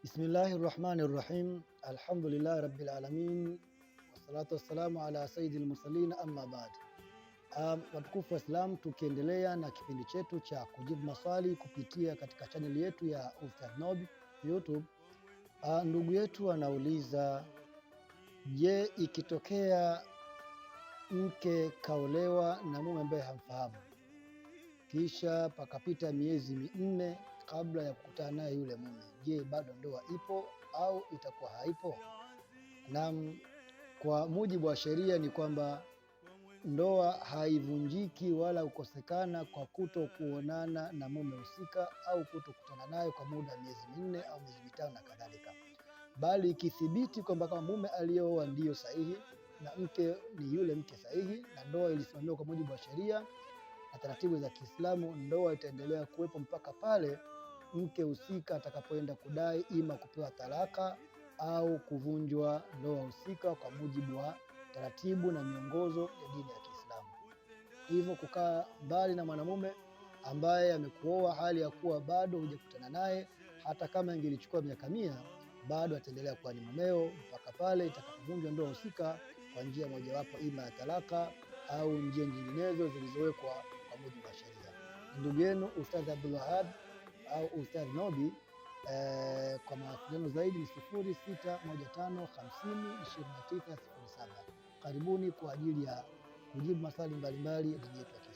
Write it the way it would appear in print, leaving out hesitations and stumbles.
Bismillahi rahmani rahim, alhamdulillahi rabbil alamin, wassalatu wassalamu ala sayyidil mursalin, amma baad. Watukufu wa Islam, tukiendelea na kipindi chetu cha kujibu maswali kupitia katika chaneli yetu ya Ustadh Nobi YouTube. Ndugu yetu anauliza, je, ikitokea mke kaolewa na mume ambaye hamfahamu kisha pakapita miezi 4 kabla ya kukutana naye yule mume, je, bado ndoa ipo au itakuwa haipo? Naam, kwa mujibu wa sheria ni kwamba ndoa haivunjiki wala kukosekana kwa kuto kuonana na mume husika au kutokutana naye kwa muda wa miezi 4 au miezi 5 na kadhalika, bali ikithibiti kwamba kama mume aliyeoa ndiyo sahihi na mke ni yule mke sahihi na ndoa ilisimamiwa kwa mujibu wa sheria na taratibu za Kiislamu, ndoa itaendelea kuwepo mpaka pale mke husika atakapoenda kudai ima kupewa talaka au kuvunjwa ndoa husika kwa mujibu wa taratibu na miongozo ya dini ya Kiislamu. Hivyo kukaa mbali na mwanamume ambaye amekuoa hali ya kuwa bado hujakutana naye, hata kama ingelichukua miaka 100, bado ataendelea kuwa ni mumeo mpaka pale itakapovunjwa ndoa husika kwa njia mojawapo, ima ya talaka au njia nyinginezo zilizowekwa kwa mujibu wa sheria. Ndugu yenu Ustadh Abdul Wahab au Ustadh Nobi. Kwa mawasiliano zaidi ni 0615502907. Karibuni kwa ajili ya kujibu maswali mbalimbali ya dini yetu ya Kiislamu.